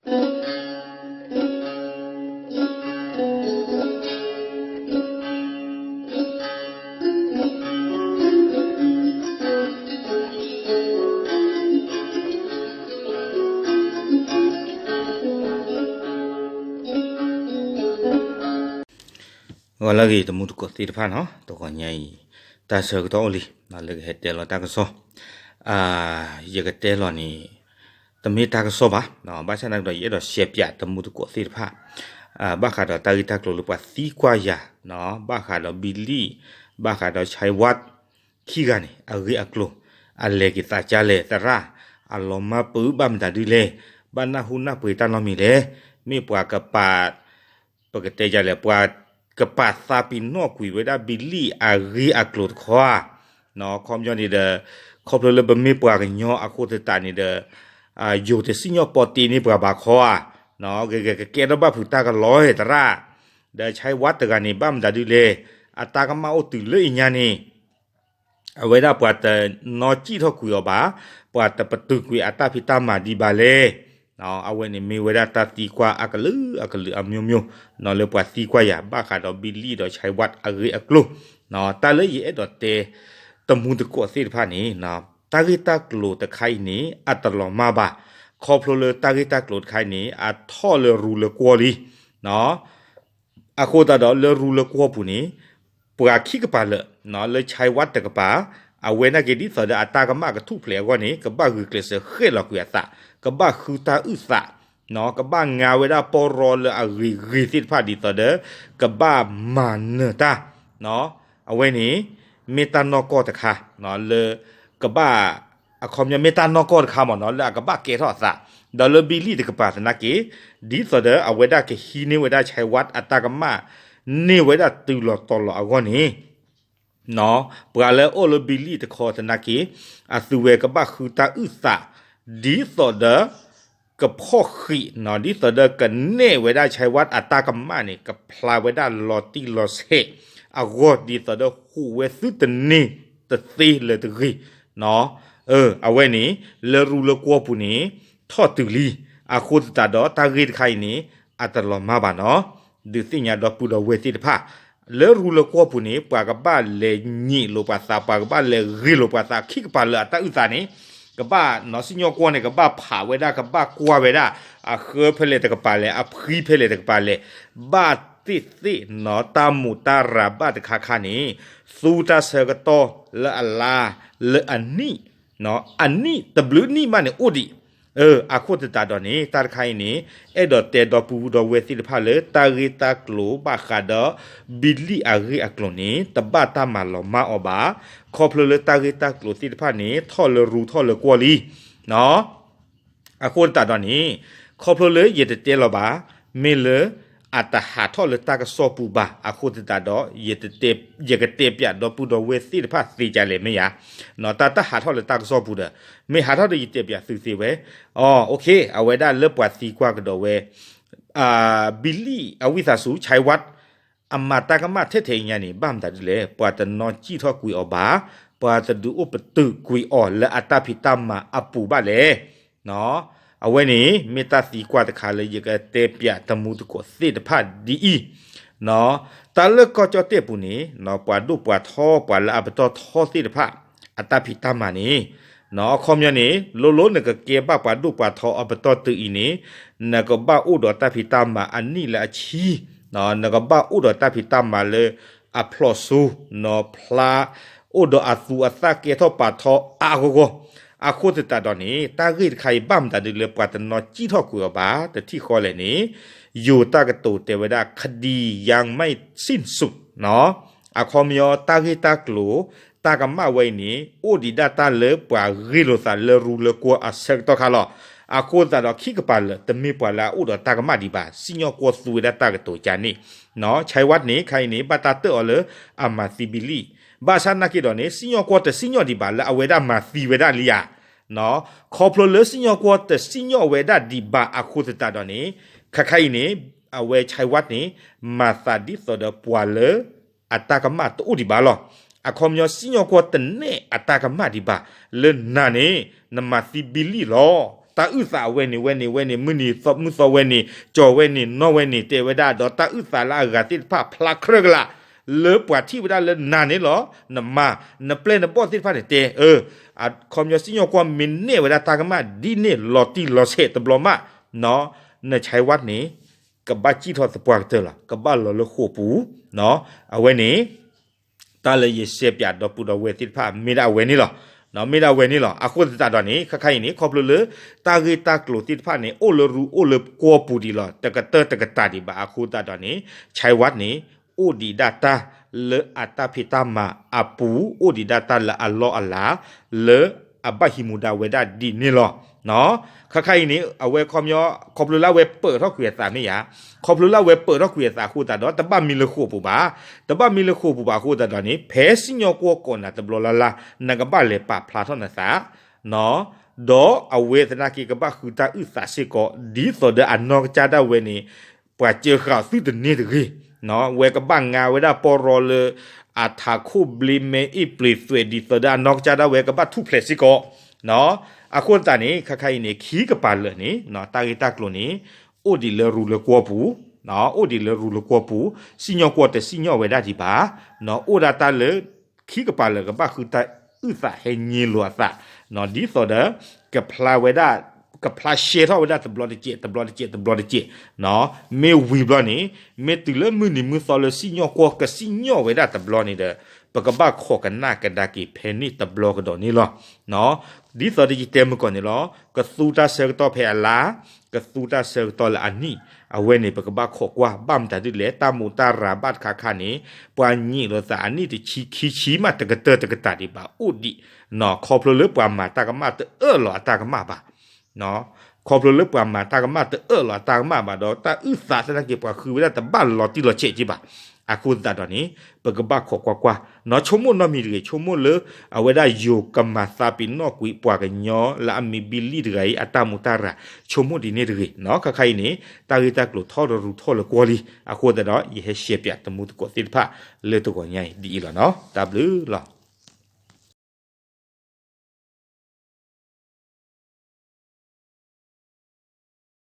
ဂီၤလၢအဂ့ၤ တမူတကိးသ့ၣ်တဖၣ်နီၤ, တဂီၤညါအံၤ တၢ်ဆၢကတီၢ်အိၣ်လံ လၢကဟဲတဲလီၤတၢ်ကစီၣ်, ယကတဲလီၤန့ၣ် တမ့ၢ်တၢ်ကစီၣ်ဘၣ်, ဘၣ်ဆၣ်သနာ်က့ဒီး ယအဲၣ်ဒိးရှဲပၠးတမူတကိးသ့ၣ်တဖၣ် ဘၣ်ဃးဒီးတၢ်ဂ့ၢ်တၢ်ကျိၤလၢပှၤသံကွၢ်ယၤ, ဘၣ်ဃးဒီးဘံလံၣ်, ဘၣ်ဃးဒီးဆဲးဝး ခံဂၤန့ၣ် အဂ့ၢ်အကျိၤ အလဲၤက့ၤသးကါလဲၣ်သရၣ်, အလီၤမၢ်ပၢၢ်ဘၣ်မတၤဒုလဲၣ်, ဘၣ်နၢ်ဟူနၢ်ပှ့ၤတၢ်နီတမံၤလဲၣ်, မ့ၢ်ပှၤကပာ် ပကတဲဒ်လဲၣ်, ပှၤကပာ်သးပ့ၤနီၣ်ကွံာ်ဝဲဒၣ်ဘံလံၣ်အဂ့ၢ်အကျိၤတခီဧါ, ခီပညီန့ၣ်ဒီး ခီဖျိလၢပမ့ၢ်ပှၤကညီအဃိသတးန့ၣ်ဒီး ယိၤတစံၣ်ညီၣ်ပီတ့န့ၢ်ပှၤဘၣ်ခီဧါ, ဂ့ၤဂ့ၤကကဲထီၣ်ဘၣ်ဖုးတၢ်ကလီသရၣ်, ဒီးဆဲးဝးတဂၤန့ၣ် ဘၣ်မတၤဒုလဲၣ်, အတၢ်ကမၣ်အိၣ်တုၤလၢအံၤညါန့ၣ် အဝဲဒၣ်ပှၤတနီၣ်စံၣ်ထီၣ်ကွံာ်အီၤဘၣ်, ပှၤတပတုာ်ကွံာ်အတၢ်ဖံးတၢ်မၤဒံးဘၣ်လဲၣ်, အဝဲန့ၣ်မ့ၢ်ဝဲဒၣ်တၢ်သံကွၢ်အကလုာ်အကလုာ်အမျိုးမျိုး လၢပှၤသံကွၢ်ယၤ ဘၣ်ဃးဒီးဘံလံၣ်ဒီးဆဲးဝးအဂ့ၢ်အကျိၤ, တၢ်လၢယအဲၣ်ဒိးတဲ တမူတကိးသ့ၣ်တဖၣ်န့ၣ် တၢ်ဂ့ၢ်တၢ်ကျိၤတခါအံၤန့ၣ် အတလီၤမၢ်ဘၣ်, ခီဖျိလၢတၢ်ဂ့ၢ်တၢ်ကျိၤတခါအံၤန့ၣ် အထီၣ်လၢရူလၢကွီၢ်လံ အဃိသတးဒီးလၢရူလၢကွီၢ်ပူၤန့ၣ် ပှၤခံကပၤလၢာ် လၢဆဲးဝးတကပၤ အဝဲနာ်က့ဒ်သိးဒီးအတၢ်ကမၣ်ကထူၣ်ဖျဲးအဂီၢ်န့ၣ် ကဘၣ်ဂုာ်ကျဲးစၢးဃဲၣ်လီၤကွံာ်အသး, ကဘၣ်ဃုတၢ်အုၣ်သး, ကဘၣ်ငါဝဲဒၣ်ပီရီလၢအဂ့ၤဂ့ၤသ့ၣ်တဖၣ်ဒ်သိးဒီး ကဘၣ်မၤနၢၤတၢ်, အဝဲန့ၣ် မ့ၢ်တၢ်နီၢ်ကီၢ်တခါ လၢ ကဘၣ် အခီပညီမ့ၢ်တၢ်နီၢ်ကီၢ်တခါမ့ၢ်နီၤ လၢအကဘၣ်ကဲထီၣ်အသး, ဒီးလၢဘံလံၣ်တကပၤသနာ်က့ ဒ်သိးဒီးအဝဲဒၣ်ကဟံးန့ၢ်ဝဲဒၣ်ဆဲးဝးအတၢ်ကမၣ် န့ၢ်ဝဲဒၣ်တုၤလီၤတီၤလီၤအဂီၢ်န့ၣ် ပှၤလၢအိၣ်လၢဘံလံၣ်တခီသနာ်က့ အသုဝဲကဘၣ်ဃုတၢ်အုၣ်သး ဒ်သိးဒီး ကဖီၣ်ဃံး ဒ်သိးဒီးကနဲၣ်ဝဲဒၣ်ဆဲးဝးအတၢ်ကမၣ်န့ၣ် ကဖျါဝဲဒၣ်လီၤတံၢ်လီၤဆဲးအဂီၢ် ဒ်သိးဒီးဟူးဝဲသုတန့ၢ်တသ့လၢၤတဂ့ၤ အဝဲန့ၣ် လၢရူလၢကွီၢ်ပူၤန့ၣ် ထီၣ်တုၤလံ, အဃိသတးဒီးတၢ်ဂ့ၢ်တခါအံၤန့ၣ် အတလီၤမၢ်ဘၣ်နီၤ, ဒုးသ့ၣ်ညါဒီပုၢ်ဒီဝဲၢ်သ့ၣ်တဖၣ်, လၢရူလၢကွီၢ်ပူၤန့ၣ် ပှၤကဘၣ်လဲၤညံးလိာ်ပှၤသး ပှၤကဘၣ်လဲၤဂ့ၤလိာ်ပှၤသး ခံကပၤလၢအတၢ်အုၣ်သးန့ၣ် ကဘၣ်နီၤ စံၣ်ညီၣ်ကွီၢ်န့ၣ် ကဘၣ်ဖးဝဲဒၣ် ကဘၣ်ကွၢ်ဝဲဒၣ် အဃၢဖဲလဲၣ်တကပၤလဲၣ် အဖှံဖဲလဲၣ်တကပၤလဲၣ်, ဘၣ်သ့ၣ်သ့ၣ်နီၤ တၢ်မူးတၢ်ရၤဘၣ်တခါခါန့ၣ် သူတၢ်ဆၢကတီၢ်လၢအလါ လၢအနံၣ် အနံၣ်တဘျုးနံၣ်မးန့ၣ်အိၣ်ဒံး, အဃိသတးဒီးန့ၣ် တၢ်တခါအံၤန့ၣ် အဲၣ်ဒိးတဲဒီပုၢ်ဒီဝဲၢ်သ့ၣ်တဖၣ်လၢ တၢ်ဂ့ၢ်တၢ်ကျိၤဘၣ်ဃးဒီး ဘံလံၣ်အဂ့ၢ်အကျိၤန့ၣ် တဘၣ်တၢ်မၤလီၤမၢ်အီၤဘၣ်, ခီဖျိလၢတၢ်ဂ့ၢ်တၢ်ကျိၤသ့ၣ်တဖၣ်န့ၣ် ထီၣ်လၢရူထီၣ်လၢကွီၢ်လံ အဃိသတးဒီးန့ၣ် ခီဖျိလၢယတတဲလီၤဘၣ်, မ့ၢ်လၢအတဟးထီၣ်လၢတၢ်ကစီၣ်ပူၤဘၣ် အဃိသတးဒီး ယကတဲပၠးဒီပုၢ်ဒီဝဲၢ်သ့ၣ်တဖၣ်သ့ဒ်လဲၣ်မ့ၢ်ဧါ, တၢ်တဟးထီၣ်လၢတၢ်ကစီၣ်ပူၤဒီး မ့ၢ်ဟးထီၣ်ဒီးယတဲပၠးသုသ့ဝဲ, အ အဝဲဒၣ်လၢပှၤသံကွၢ်ကဒီးဝဲ ဘံလံၣ်အဝံသးစူၤ ဆဲးဝး အမၤတၢ်ကမၣ်ထဲထဲအံၤညါန့ၣ် ဘၣ်မတၤဒ်လဲၣ်, ပှၤတနီၣ်စံၣ်ထီၣ်ကွံာ်အီၤဘၣ်, ပှၤတဒုးအိၣ်ပတုာ်ကွံာ်အီၤလၢအတၢ်ဖံးတၢ်မၤအပူၤဘၣ်လဲၣ်. အဝဲန့ၣ် မ့ၢ်တၢ်သံကွၢ်တခါလၢယကတဲပၠးတမူတကိးသ့ၣ်တဖၣ်ဒ်အံၤ, တၢ်လၢကီၢ်ကၠီၣ်တဲၣ်ပူၤန့ၣ် ပှၤဒိၣ်ပှၤထီ ပှၤလၢအပတီၢ်ထီသ့ၣ်တဖၣ် အတၢ်ဖံးတၢ်မၤန့ၣ် အခီပညီန့ၣ် လိၤလိၤနကကဲဘၣ်ပှၤဒိၣ်ပှၤထီအပတီၢ်တုၤအံၤန့ၣ် နကဘၣ်အိၣ်ဒီးတၢ်ဖံးတၢ်မၤအနံၣ်လၢအဆံ, နကဘၣ်အိၣ်ဒီးတၢ်ဖံးတၢ်မၤလၢအဖျိးစိ, နဖျါ အိၣ်ဒီးအသူအသၣ်ကဲထီၣ်ပာ်ထီအါအါဂီၢ်ဂီၢ်, အဃိသတးဒီးန့ၣ် တၢ်ဂ့ၢ်တခါအံၤဘၣ်မတၤဒ်လၢပှၤတနီၣ်စံၣ်ထီၣ်ကွံာ်အီၤဘၣ် တထံၣ်ဃီလဲၣ်န့ၣ် ယိၤတၢ်ကတိၤတဲဝဲဒၣ် ခဒံယါမ့ၢ်စံၣ်စူး အခီပညီတၢ်ဂ့ၢ်တၢ်ကျိၤ တၢ်ကမၣ်ဝဲအံၤန့ၣ် အိၣ်ဒံးဒၣ်တၢ်လၢပှၤဂ့ၢ်လိာ်သးလၢရူလၢကွီၢ်အဆၢကတီၢ်ခါလီၤ. အဃိသတးဒီးခံကပၤလၢာ် တမ့ၢ်ပှၤလၢအအိၣ်ဒီးတၢ်ကမၣ်ဒံးဘၣ် စံၣ်ညီၣ်ကွီၢ်သူဝဲဒၣ်တၢ်ကတိၤကန့ၣ်, ဆဲးဝးန့ၣ် ခါအံၤန့ၣ် ဘၣ်တၢ်တၢၣ်အီၤလၢအမၤသံဘံလံၣ်, ဘၣ်ဆၣ်နာ်က့ဒီးန့ၣ် စံၣ်ညီၣ်ကွီၢ်တစံၣ်ညီၣ်ဒံးဘၣ်လၢအဝဲဒၣ်မၤသံဝဲဒၣ်လံဧါ ခီဖျိလၢစံၣ်ညီၣ်ကွီၢ်တစံၣ်ညီၣ်ဝဲဒၣ်ဒံးဘၣ်အဃိသတးဒီးန့ၣ် ခါခါအံၤန့ၣ် အဝဲဆဲးဝးန့ၣ် မၤသးဒ်သိးဒီးပှၤလၢအတၢ်ကမၣ်တအိၣ်ဒံးဘၣ်လီၤ. အခီပညီစံၣ်ညီၣ်ကွီၢ်တနဲၣ်အတၢ်ကမၣ်ဒံးဘၣ် လၢနၤန့ၣ် နမၤသံဘံလံၣ်လီၤ. တၢ်အုၣ်သးအဝဲန့ၣ် ဝဲန့ၣ် ဝဲန့ၣ် မုၢ်နံၤသီ မုၢ်သီဝဲန့ၣ် ကၠီၤဝဲန့ၣ် နီၢ်ဝဲန့ၣ် တဲဝဲဒၣ်ဒီး တၢ်အုၣ်သးလၢအဂၤသ့ၣ်တဖၣ် ဖျါကြၢးကလာ် လၢပှၤထံၣ်ဝဲဒၣ်လၢနၤန့ၣ်လီၤ. နမၤ နပျဲၢ်နဘီၣ်သ့ၣ်တဖၣ်န့ၣ်တဲ အခီပညီစံၣ်ညီၣ်ကွီၢ်မ့ၢ်နဲၣ်ဝဲဒၣ်တၢ်ကမၣ်ဒ်န့ၣ် လီၤတံၢ်လီၤဆဲးတဘျီမး နဆဲးဝါန့ၣ် ကဘၣ်စံၣ်ထီၣ်သပှၢ်ကတၢၢ်လီၤ. ကဘၣ်လီၤလၢဃိာ်ပူၤ အဝဲန့ၣ် တၢ်လၢယရှဲပၠးဒီပုၢ်ဒီဝဲၢ်သ့ၣ်တဖၣ် မ့ၢ်ဒၣ်အဝဲန့ၣ်လီၤ. မ့ၢ်ဒၣ်အဝဲန့ၣ်လီၤ. အဃိသတးဒီးန့ၣ် ခဲခါအံၤန့ၣ် ခီဖျိလၢ တၢ်ဂ့ၢ်တၢ်ကျိၤသ့ၣ်တဖၣ်န့ၣ် အိၣ်လၢရူအိၣ်လၢကွီၢ်ပူၤဒံးလီၤ. တကတၢၢ်တကတၢၢ်ဒံးဘၣ် အဃိသတးဒီးန့ၣ် ဆဲးဝါန့ၣ် အိၣ်ဒံးဒၣ်တၢ်လၢအတၢ်ဖံးတၢ်မၤအပူၤ အိၣ်ဒံးဒၣ်တၢ်လၢအလီၢ်အလၤ လၢအဘၣ်ဟံးမူဒါဝဲဒၣ်ဒ်န့ၣ်လီၤ. ခဲခါအံၤန့ၣ် အဝဲခီပညီ ခီဖျိလၢအဝဲပၢၢ်ထီၣ်ကွံာ်အသးမ့ၢ်ယါ, ခီဖျိလၢအဝဲပၢၢ်ထီၣ်ကွံာ်အသးအဃိသတးဒီး တဘၣ်မံလၢဃိာ်ပူၤဘၣ်, တဘၣ်မံလၢဃိာ်ပူၤဘၣ်အဃိသတးဒီးန့ၣ် ဖဲစံၣ်ညီၣ်ကွီၢ်ကိးနၤတဘျီလၢ်လၢ် နကဘၣ်လဲၤပာ်ဖျါထီၣ်နသး ဒီးအဝဲသနာ်က့ ကဘၣ်ဃုတၢ်အုၣ်သးစ့ၢ်ကီး ဒ်သိးဒီးအနီၢ်ကစၢ်ဒၣ်ဝဲန့ၣ် ပှၤစၢဃာ်အီၤသုတန့ၢ်တဂ့ၤ, ဝဲကဘၣ်ငါဝဲဒၣ်ပီရီလၢ အထးခိၣ်ဘျ့မဲအ့ၣ်ပျ့ၤသွဲး ဒ်သိးဒီးအနီၢ်ကစၢ်ဒၣ်ဝဲကဘၣ်ထူၣ်ဖျဲးစ့ၢ်ကီး, အဃိသတးန့ၣ် ခဲခါအံၤန့ၣ် ခံကပၤလၢာ်န့ၣ် တၢ်ဂ့ၢ်တၢ်ကျိၤန့ၣ် အိၣ်ဒံးလၢရူလၢကွီၢ်ပူၤ, အိၣ်ဒံးလၢရူလၢကွီၢ်ပူၤ, စံၣ်ညီၣ်ကွီၢ်တစံၣ်ညီၣ်ဝဲဒၣ်ဒံးဘၣ်, အိၣ်ဒၣ်တၢ်လၢ ခံကပၤလၢာ်ကဘၣ်ဃုတၢ်အုၣ်သးဟဲညံလိာ်အသး, ဒ်သိးဒီး ကဖျါဝဲဒၣ် ကဖျါရှဲထီၣ်ဝဲဒၣ်တဘျီတစဲး တဘျီတစဲး တဘျီတစဲး, မ့ၢ်ဝံၤဘျီန့ၣ် မ့ၢ်တုၤလၢမုၢ်နံၤမုၢ်သီလၢစံၣ်ညီၣ်ကွီၢ်ကစံၣ်ညီၣ်ဝဲဒၣ်တဘျီန့ၣ်ဒီး ပကဘၣ်ခိးကနၣ်ကဒါက့ၤဖဲန့ၣ်တဘျီကဒီးန့ၣ်လီၤ. ဒ်သိးဒီးယတဲမုၢ်ကီၢ်န့ၣ်လီၤ. ကသူတၢ်ဆၢကတီၢ်ဖဲအလါ, ကသူတၢ်ဆၢကတီၢ်လၢအနံၣ်, အဝဲန့ၣ် ပကဘၣ်ခိးကွၢ် ဘၣ်မတၤဒ်လဲၣ် တၢ်မူးတၢ်ရၤဘၣ်တခါခါန့ၣ် ပှၤညံးလိာ်သးအနံၣ်တဆံခံဆံမး တကတၢၢ်တကတၢၢ်ဒံးဘၣ်အိၣ်ဒံး, ခီဖျိလၢပှၤမၤတၢ်ကမၣ်တအၢၣ်လီၤအတၢ်ကမၣ်ဘၣ် ခီဖျိလၢပှၤမၤတၢ်ကမၣ်တအၢၣ်လီၤအတၢ်ကမၣ်ဘၣ်ဒီး တၢ်အုၣ်သးသနာ်က့ ပှၤဃုဝဲဒၣ်တဘၣ်လီၤတံၢ်လီၤဆဲးက့ဘၣ်. အဃိသတးဒီးန့ၣ် ပကဘၣ်ခိးကွၢ်ကွၢ်, ဆိကမိၣ်နီတမံၤတဂ့ၤ, ဆိကမိၣ်လၢ အဝဲဒၣ်ယိၤကမၤသးပ့ၤနီၣ်ကွံာ်ပှၤကညီလၢအမံၤဘံလံၣ်တဂၤအံၤ အတၢ်မူးတၢ်ရၤ, ဆိကမိၣ်ဒ်န့ၣ်တဂ့ၤ, ခဲခါအံၤန့ၣ် တၢ်ဂ့ၢ်တၢ်ကျိၤထီၣ်လၢရူထီၣ်လၢကွီၢ်လံ. အဃိသတးဒီး ယဟဲရှဲပၠးတမူသကိးသ့ၣ်တဖၣ်လၢတဂီၤညါအံၤဒ်အံၤလီၤနီၤ. တၢ်ဘျုးလီၤ.